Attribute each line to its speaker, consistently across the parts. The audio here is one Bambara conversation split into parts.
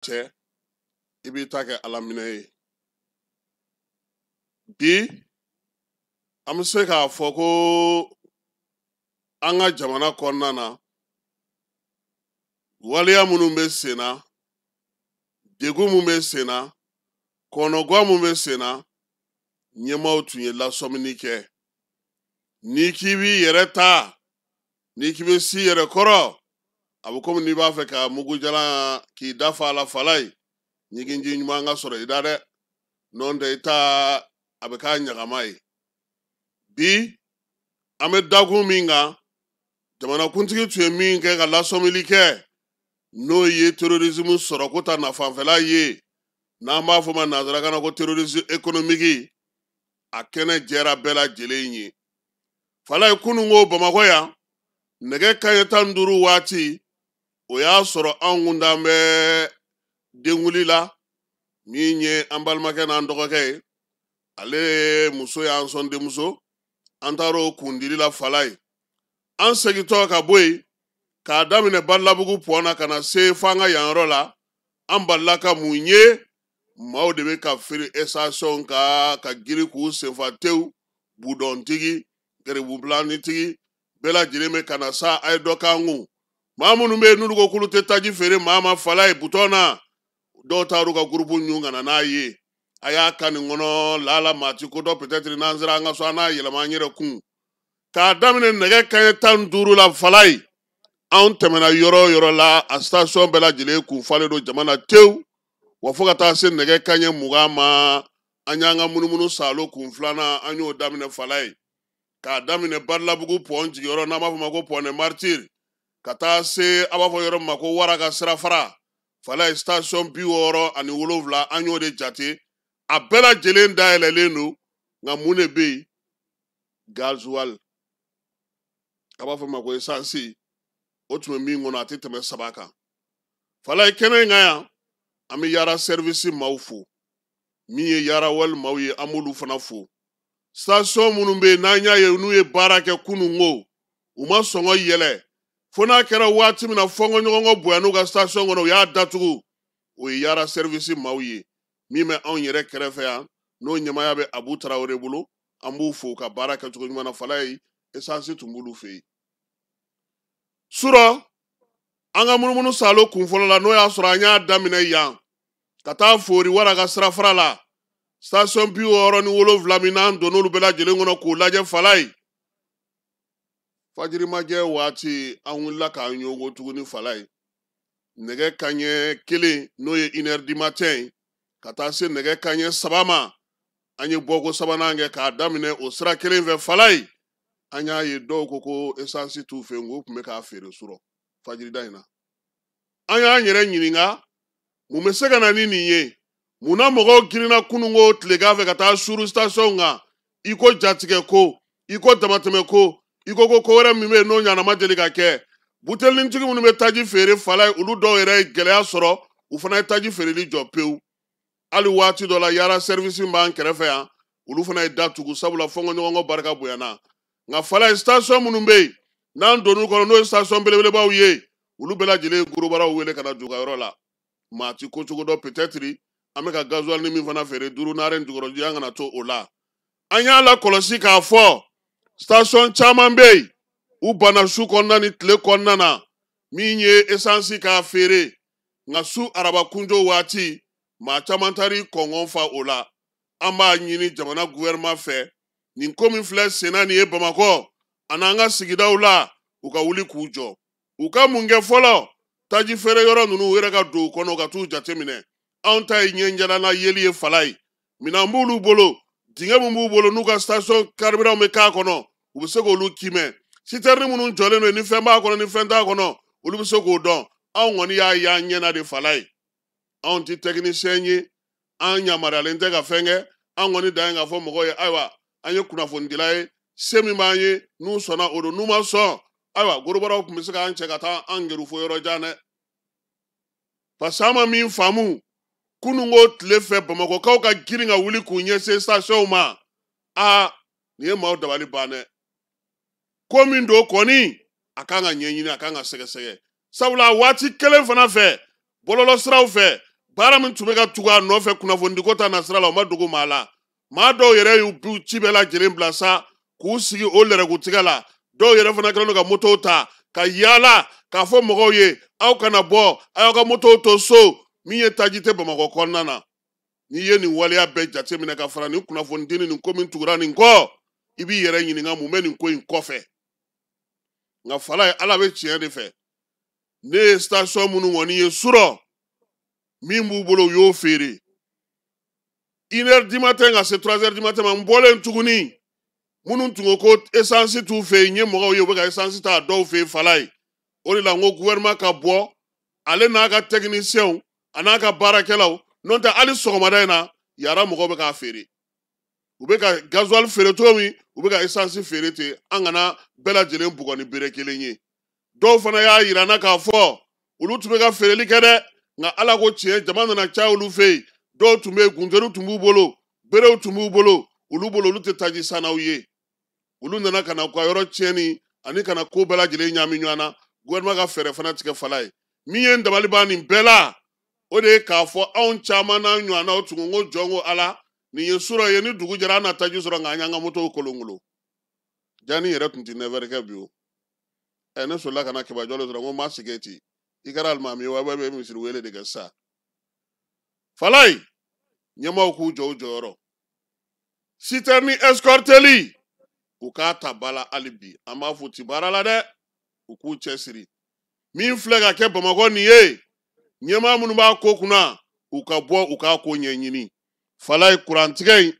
Speaker 1: Cɛ, i b'i ta kɛ Ala minɛ ye. Bi an bɛ se k'a fɔ ko an ka jamana kɔnɔna na, waleya minnu bɛ sen na, degun min bɛ sen na, kɔnɔguwan min bɛ sen na, ɲɛmaaw tun ye lasɔmini kɛ. N'i k'i b'i yɛrɛ ta, n'i k'i bɛ s'i yɛrɛ kɔrɔ, a bɛ komi n'i b'a fɛ ka mugujalan k'i da fa a la fala ye, ɲiginji ɲuman ka sɔrɔ i da dɛ, n'o tɛ i ta a bɛ k'a ɲagama ye. Bi an bɛ dakun min kan, jamanakuntigi tun ye min kɛ ka lasɔmili kɛ, n'o ye terrorisme sɔrɔko ta nafanfɛla ye, n'an b'a fɔ ma nanzarakan na ko terrorisme économique, a kɛnɛ jɛra bɛɛ lajɛlen ye. Falaye, kunun ko Bamakɔ yan, nɛgɛ kanɲɛ 15 waati, o y'a sɔrɔ anw kun t'an bɛ denkuli la. Min ye an balimakɛ n'an dɔgɔkɛ ye, ale muso y'an sɔn denmuso, an taara o kundili la. Falaye, an segintɔ ka bɔ yen, k'a daminɛ Balabugu pɔn na ka na se f'an ka yan yɔrɔ la, an balila ka mun ye? Maaw de bɛ ka feere station kan ka giri k'u senfa tewu. Budɔntigi, garibubilanitigi, bɛɛ lajɛlen bɛ ka na sa, a ye dɔ k'an kun. Maa minnu bɛ yen n'olu ko k'olu tɛ taji feere maa ma, Falaye, butɔn na, dɔw taar'u ka gurupu ɲun ka na n'a ye. A y'a ka nin kɔnɔ lala maa ti ko dɔn, peut-être n'an sera an ka so, an n'a yɛlɛma an yɛrɛ kun. K'a daminɛ nɛgɛ kanɲɛ 15 la, Falaye, anw tɛmɛna yɔrɔ o yɔrɔ la, a station bɛɛ lajɛlen kun falen don jama na tewu. Wa fo ka taa se nɛgɛ kanɲɛ 20 ma, an y'an ka munumunu salo kun filanan, an y'o daminɛ, Falaye, k'a daminɛ Balabugu pɔn jigiyɔrɔ, n'an b'a fɔ ma ko pont des Martyrs, ka taa se a b'a fɔ yɔrɔ min ma ko Wara ka sirafara. Falaye, station 67, an y'o de jate, a bɛɛ lajɛlen dayɛlɛlen don. Nka mun de bɛ yen? Gasoil, a b'a fɔ ma ko essence, o tun bɛ min kɔnɔ, a tɛ tɛmɛ 3 kan. Falaye, kɛnɛ in kan yan, an bɛ Yara Service maaw fo, min ye Yara Oil maaw ye, an b'olu fana fo. Station minnu bɛ yen n'an y'a ye n'u ye baara kɛ kununko, u ma sɔngɔ yɛlɛ, fo n'a kɛra waati min na fɔnkɔɲɔgɔnkɔ bonya n'u ka station kɔnɔ, u y'a datugu, o ye Yara Service maaw ye. Min bɛ anw yɛrɛ kɛrɛfɛ yan, n'o ɲɛmaaya bɛ Abu Tarawele bolo, an b'u fo ka baara kɛcogo ɲuman na. Falaye, essence tun b'olu fɛ yen. Surɔ, an ka munumunu salo kun fɔlɔ la, n'o y'a sɔrɔ an y'a daminɛ yan ka taa Fori Wara ka sirafara la, station 67 min n'an donn'olu bɛɛ lajɛlen kɔnɔ k'o lajɛ, Falaye, fajirimajɛ waati, an wulila k'an ɲɔgɔn tuguni. Falaye, nɛgɛ kanɲɛ 1, n'o ye 1 heure du matin ye, ka taa se nɛgɛ kanɲɛ 3 ma, an ye bɔko sabanan kɛ k'a daminɛ o sira kelen fɛ. Falaye, an y'a ye dɔw ko ko essence t'u fɛ yen, k'u tun bɛ k'a feere surɔ fajirida in na. An y'an yɛrɛ ɲininka, mun bɛ se ka na ni nin ye? Munna mɔgɔw girinna kununko tilegan fɛ ka taa suru station kan, i ko jatigɛ ko, i ko damatɛmɛ ko, i ko ko ko wɛrɛ min bɛ yen n'o ɲanama deli ka kɛ? Butelintigi minnu bɛ taji feere, Falaye, olu dɔw yɛrɛ ye gɛlɛya sɔrɔ, u fana ye taji feereli jɔ pewu. Hali waati dɔ la, Yara Service b'an kɛrɛfɛ yan, olu fana ye da tugu, sabula fɔnkɔɲɔgɔnkɔ barika bonyana. Nka Falaye, station minnu bɛ yen n'an donn'u kɔnɔ, n'o ye station belebelebaw ye, olu bɛɛ lajɛlen ye gorobaraw wele ka na don u ka yɔrɔ la. Maa ti ko cogo dɔn, peut-être an bɛ ka gasoil ni min fana feere duuru naare jukɔrɔji, an kana to o la. An y'a lakɔlɔsi k'a fɔ station caman bɛ yen, u banna su kɔnɔna ni tile kɔnɔna na min ye essence k'a feere. Nka su araba kunjo waati, maa caman taar'i kɔngɔn fa o la. An b'a ɲini jamana gouvernement fɛ, nin ko min filɛ senna nin ye Bamakɔ an'an ka sigidaw la, u ka wuli k'u jɔ. U ka mun kɛ fɔlɔ? Taji feere yɔrɔ ninnu, u yɛrɛ ka don u kɔnɔ ka t'u jateminɛ. Anw ta ye ɲɛjalan yeli ye. Falaye, minɛn b'olu bolo, dingɛ min b'u bolo n'u ka station carburant bɛ k'a kɔnɔ, u bɛ se k'olu kimɛ. Citerne minnu jɔlen don, ni fɛn b'a kɔnɔ, ni fɛn t'a kɔnɔ, olu bɛ se k'o dɔn. Anw kɔni y'a y'an ɲɛna de. Falaye, anw tɛ technicien ye, an yamaruyalen tɛ ka fɛn kɛ. An kɔni dan ye k'a fɔ mɔgɔw ye, ayiwa, an ye kunnafonidila ye, se min b'an ye, n'u sɔnna o don, n'u ma sɔn, ayiwa, gorobaraw tun bɛ se k'an cɛ ka taa an gɛrɛ fo yɔrɔ jan dɛ. Parce que an ma min faamu, kununko tile fɛ, Bamakɔkaw ka girin ka wuli k'u ɲɛsin station ma, aa, nin ye maaw dabali ban dɛ. Ko min don kɔni, a kan ka ɲɛɲini, a kan ka sɛgɛsɛgɛ, sabula waati kelen fana fɛ, bɔlɔlɔsiraw fɛ, Baara min tun bɛ ka tugu a nɔfɛ kunnafonidiko ta nasira la, o ma dogo maa la. Maa dɔw yɛrɛ y'u bu ci bɛɛ lajɛlen bila sa k'u sigi o lɛrɛkutigɛ la. Dɔw yɛrɛ fana kɛlen don ka motow ta ka yaala k'a fɔ mɔgɔw ye aw kana bɔ, a y'aw ka motow to so. Min ye taji tɛ Bamakɔ kɔnɔna na. N'i ye nin waleya bɛɛ jateminɛ ka fara nin kunnafonidi ni nin ko min tugura nin kɔ, i b'i yɛrɛ ɲininka mun bɛ nin ko in kɔfɛ. Nka Falaye, Ala bɛ tiɲɛ de fɛ. Ne ye station minnu kɔni ye surɔ, min b'u bolo u y'o feere. 1 heure du matin ka se 3 heures du matin ma, n bɔlen tuguni, minnu tun ko ko essence t'u fɛ yen, n ye mɔgɔw ye u bɛ ka essence ta dɔw fɛ yen. Falaye, o de la n ko gouvernement ka bɔ, ale n'a ka techniciens a n'a ka baarakɛlaw. N'o tɛ, hali sɔgɔmada in na, yara mɔgɔw bɛ k'a feere. U bɛ ka gasoil feere cogo min, u bɛ ka essence feere ten. An kana bɛɛ lajɛlen bugɔ ni bere kelen ye. Dɔw fana y'a yira n na k'a fɔ olu tun bɛ ka feereli kɛ dɛ, nka Ala ko tiɲɛ, jama nana caya olu fɛ yen. Dɔw tun bɛ yen, gunteriw tun b'u bolo, berew tun b'u bolo. Olu bolo, olu tɛ taji sannaw ye. Olu nana ka na u ka yɔrɔ tiɲɛni ani ka na ko bɛɛ lajɛlen ɲaami ɲɔgɔn na. Gouvernement ka fɛɛrɛ fana tigɛ. Falaye, min ye n dabali ban nin bɛɛ la, o de ye k'a fɔ anw caman n'a ɲɔgɔnnaw tun ko jɔn ko Ala, nin ye surɔ ye, ni dugu jɛra an na taji sɔrɔ, nka an y'an ka motow kolonkolon. Jani yɛrɛ tun tɛ 9 heures kɛ bi o. Ɛ, ne solila ka na kɛbajɔ de sɔrɔ, n ko ma sigi ten. I kɛra alimami ye wa, bɛ misiri wele de kɛ sisan. Falaye, ɲɛmaaw k'u jɔ u jɔyɔrɔ. Citerne escorteli, u k'a ta ba la hali bi. An b'a fɔ ti baara la dɛ, u k'u cɛsiri. Min filɛ ka kɛ Bamakɔ nin ye, ɲɛmaa minnu b'a ko kunna, u ka bɔ u k'a ko ɲɛɲini. Falaye, kurantigɛ in,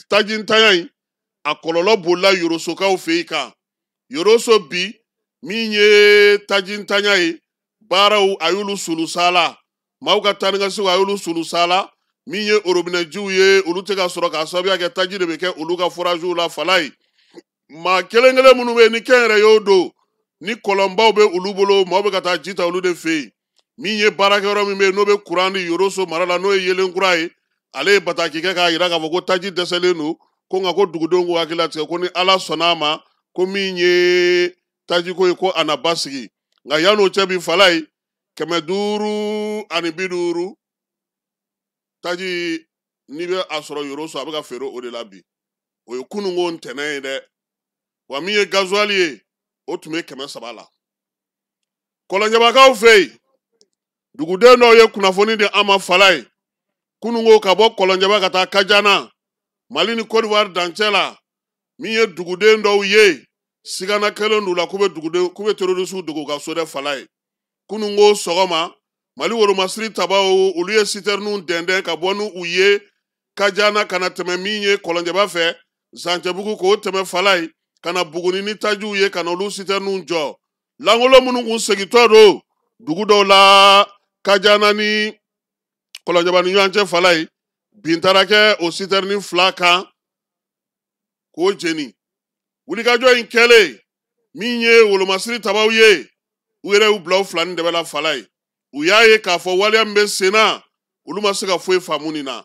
Speaker 1: tajintanya in, a kɔlɔlɔ bolila Yorosokaw fɛ yen kan. Yoroso bi, min ye tajintanya ye, baaraw a y'olu sulu sala, maaw ka taa ni ka segin a y'olu sulu sala. Min ye orobinɛjiw ye, olu tɛ ka sɔrɔ k'a sababuya kɛ taji de bɛ kɛ olu ka foragew la. Falaye, maa kelen kelen minnu bɛ yen ni kɛnyɛrɛ y'o don, ni kɔlɔnbaw bɛ olu bolo, maaw bɛ ka taa ji ta olu de fɛ yen. Min ye baarakɛyɔrɔ min bɛ yen n'o bɛ kuran di Yoroso mara la, n'o ye yelen kura ye, ale ye bataki kɛ k'a yira k'a fɔ ko taji dɛsɛlen don, ko nka ko dugudenw k'u hakili latigɛ, ko ni Ala sɔnna a ma, ko min ye tajiko ye, ko a na basigi. Nka yan'o cɛ bi, Falaye, 550 taji, n'i bɛ a sɔrɔ Yoroso, a bɛ ka feere o de la bi. O ye kununko ntɛnɛn ye dɛ. Wa min ye gasoil ye, o tun bɛ 300 la. Kɔlɔnjɛbakaw fɛ yen, duguden dɔw ye kunnafoni di an ma. Falaye, kununko ka bɔ Kɔlɔnjɛba ka taa Kajana, Mali ni Côte d'Ivoire dancɛ la, min ye duguden dɔw ye, sigana kɛlen d'u la k'u bɛ duguden, k'u bɛ terrorisiw dogo u ka so dɛ. Falaye, kununko sɔgɔma, Mali wolomasiri tabaw, olu ye sitɛriniw dɛndɛn ka bɔ ni u ye Kajana ka na tɛmɛ min ye Kɔlɔnjɛba fɛ, Zancɛbugu, k'o tɛmɛ, Falaye, ka na Buguni ni tajiw ye, ka na olu sitɛriniw jɔ. Langolo minnu kun segintɔ don dugu dɔw la Kajana ni Kɔlɔnjɛba ni ɲɔgɔn cɛ, Falaye, bin taara kɛ o sitɛrini fila kan k'o jeni. Wulikajɔ in kɛlen, min ye wolomasiri tabaw ye, u yɛrɛ y'u bila u fila ni dɛbɛ la. Falaye, u y'a ye k'a fɔ waleya min bɛ sen na, olu ma se ka foyi faamu nin na.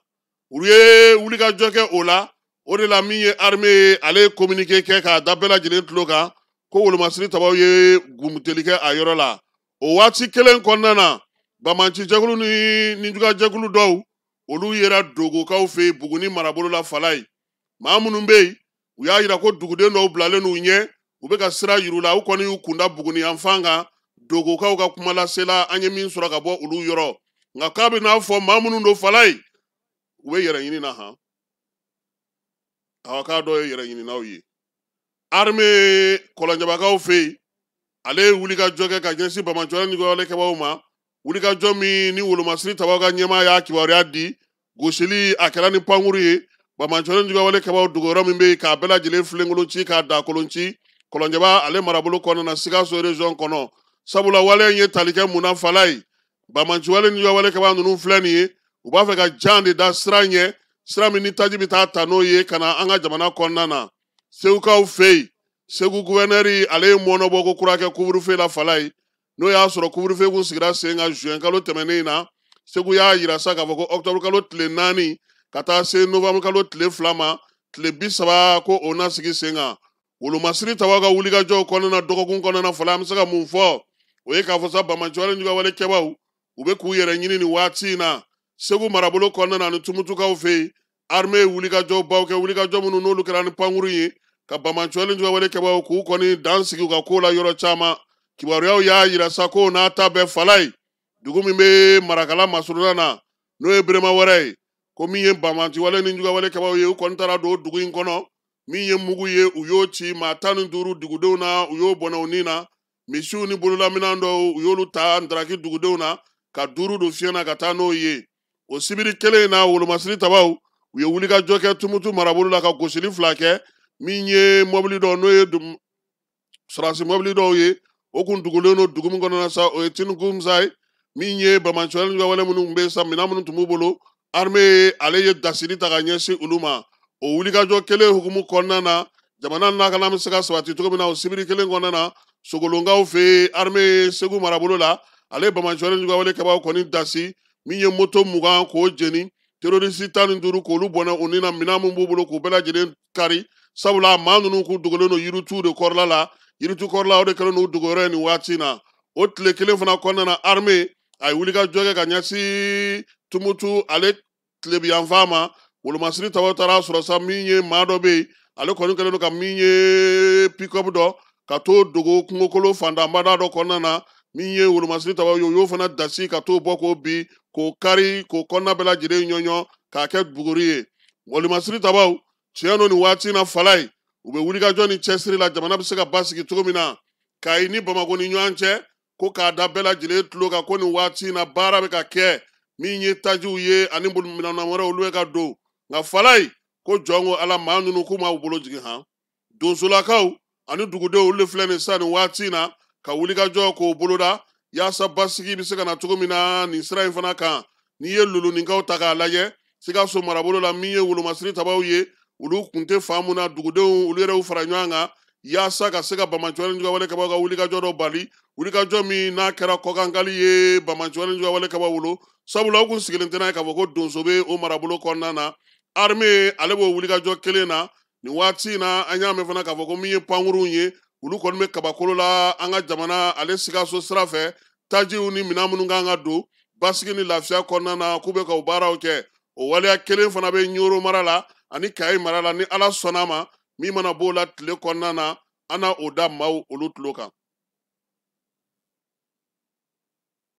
Speaker 1: Olu ye wulikajɔ kɛ o la. O de la, min ye armée ye, ale ye communiqué kɛ k'a da bɛɛ lajɛlen tulo kan ko wolomasiri tabaw ye gumuteli kɛ a yɔrɔ la. O waati kelen kɔnɔna na, banbaanci jɛkulu ni nijuguya jɛkulu dɔw, olu yera dogokaw fɛ yen Buguni marabolo la. Falaye, maa minnu bɛ yen, u y'a yira ko duguden dɔw bilalen n'u ɲɛ, u bɛ ka sira yir'u la. U kɔni y'u kunda Buguni yanfan kan, dogokaw ka kuma lasela an ye min sɔrɔ ka bɔ olu yɔrɔ. Nka k'a bɛ n'a fɔ maa minnu don, Falaye, u bɛ yɛrɛ ɲini na han. Awɔ, k'a dɔw ye yɛrɛ ɲininaw ye. Armée Kɔlɔnjɛbakaw fɛ yen, ale ye wulikajɔ kɛ ka ɲɛsin banbaanciwale ni walekɛbaaw ma. Wulikajɔ min ni wolomasiri tabaw ka ɲɛmaa y'a kibaruya di, gosili a kɛra ni pankuru ye. Banbaanciwale ni walekɛbaaw dogoyɔrɔ min bɛ yen, k'a bɛɛ lajɛlen filenkolon ci, k'a dakolon ci Kɔlɔnjɛba ale marabolo kɔnɔna na, Sikaso région kɔnɔ. Sabula waleya in ye tali kɛ mun na? Falaye, banbaanciwale ni walekɛbaa ninnu filɛ nin ye, u b'a fɛ ka jan de da sira ɲɛ, sira min ni taji bɛ taa ta n'o ye ka na an ka jamana kɔnɔna na. Segukaw fɛ yen, Segu guvɛnɛri, ale ye mɔnɔbɔ ko kura kɛ couvre-feu la. Falaye, n'o y'a sɔrɔ couvre-feu kun sigira sen kan juin kalo tɛmɛnen in na, Segu y'a yira sa k'a fɔ ko octobre kalo tile 4 ka taa se novembre kalo tile 2 ma, tile 30, ko o na sigi sen kan. Wolomasiri tabaw ka wulikajɔw kɔnɔna na dɔgɔkun kɔnɔna na, Falaye, an bɛ se ka mun fɔ? O ye k'a fɔ sa, banbaanciwale ni juguya kɛbaaw, u bɛ k'u yɛrɛ ɲini nin waati in na. Segu marabolo kɔnɔna na ani Tumutukaw fɛ yen, armée ye wulikajɔ baw kɛ, wulikajɔ minnu n'olu kɛra ni pankurun ye ka banbaanciwale ni juguyawale kɛbaaw k'u kɔni dan sigi u ka ko la yɔrɔ caman. Kibaruyaw y'a yira sa ko n'a ta bɛɛ Falayi, dugu min bɛ Marakala masurunna na, n'o ye Berema wɛrɛ ye, ko min ye banbaanciwale ni juguyawale kɛbaaw ye, u kɔni taara don dugu in kɔnɔ. Min ye mugu ye, u y'o ci maa 15 dugudenw na, u y'o bɔnɛ u ni na. Misiw ni bololaminɛn dɔw, u y'olu ta ndaraki dugudenw na ka 5 don fiɲɛ na ka taa n'o ye. O sibiri kelen in na, wolomasiri tabaw u ye wulikajɔ kɛ Tumutu marabolo la ka gosili 2 kɛ. Min ye mɔbili dɔw, n'o ye sɔrɔdasi mɔbili dɔw ye, o kun dugulen don dugu min kɔnɔna na sa, o ye Tinukumsa ye. Min ye banbaanciwale ni juguyawale minnu tun bɛ sa, minɛn minnu tun b'u bolo, armée ale ye dasiri ta ka ɲɛsin olu ma. O wulikajɔ kelen hukumu kɔnɔna na, jamana lakana bɛ se ka sabati cogo min na, o sibiri kelen kɔnɔna na, Sogolonkaw fɛ yen, armée Segu marabolo la, ale banbaanciwale ni juguyawale kɛbaaw kɔni dasi. Min ye moto 20 k'o jeni, terroriste 15 k'olu bɔnɛ u ni na, minɛn min b'u bolo k'u bɛɛ lajɛlen kari, sabula maa ninnu k'u dogolen don yirituw de kɔrɔla la. Yiritu kɔrɔla, o de kɛlen don dogoyɔrɔ ye nin waati in na. O tile kelen fana kɔnɔna na, armée a ye wulikajɔ kɛ ka ɲɛsin Tumutu ale tilebiyanfan ma. Wolomasiri tabaw taara sɔrɔ sa, min ye maa dɔ bɛ yen, ale kɔni kɛlen don ka min ye pick-up dɔ ka t'o dogo kungokolo fantanbada dɔ kɔnɔna na. Min ye wolomasiri tabaw ye, u y'o fana dasi ka t'o bɔ k'o bin, k'o kari, k'o kɔnɔna bɛɛ lajɛlen ɲɔɲɔ k'a kɛ buguri ye. Wolomasiri tabaw, tiɲɛ don, nin waati in na Falayi, u bɛ wulikajɔ ni cɛsiri la jamana bɛ se ka basigi cogo min na. Kayi ni Bamakɔ ni ɲɔgɔn cɛ, ko k'a da bɛɛ lajɛlen tulo kan ko nin waati in na baara bɛ ka kɛ, min ye tajiw ye ani minɛn wɛrɛw, olu bɛ ka don. Nka Falayi, ko jɔn ko Ala, maa ninnu k'u ma u bolo jigin han. Donsolakaw ani dugudenw, olu de filɛ nin sisan nin waati in na ka wulikajɔ k'o boloda yaasa basigi bɛ se ka na cogo min na nin sira in fana kan. N'i ye Loloninkaw ta k'a lajɛ, Sikaso marabolo la, min ye wolomasiri tabaw ye, olu kun tɛ fan mun na, dugudenw olu yɛrɛ y'u fara ɲɔgɔn kan yaasa ka se ka banbaanciwale ni juguyawale kɛbaaw ka wulikajɔ dɔ bali, wulikajɔ min n'a kɛra kɔkankali ye banbaanciwale ni juguyawale kɛbaaw bolo, sabula u kun sigilen tɛ n'a ye k'a fɔ ko donso bɛ o marabolo kɔnɔna na. Armée ale b'o wulikajɔ kelen na nin waati in na. An y'a mɛn fana k'a fɔ ko min ye pankurunw ye, olu kɔni bɛ kabakolo la an ka jamana ale Sikaso sira fɛ, tajiw ni minɛn minnu kan ka don basigi ni lafiya kɔnɔna na, k'u bɛ ka o baaraw kɛ. O waleya kelen fana bɛ Ɲoro mara la ani Kayi mara la. Ni Ala sɔnna a ma, min mana b'o la tile kɔnɔna na, an na o da maaw olu tulo kan.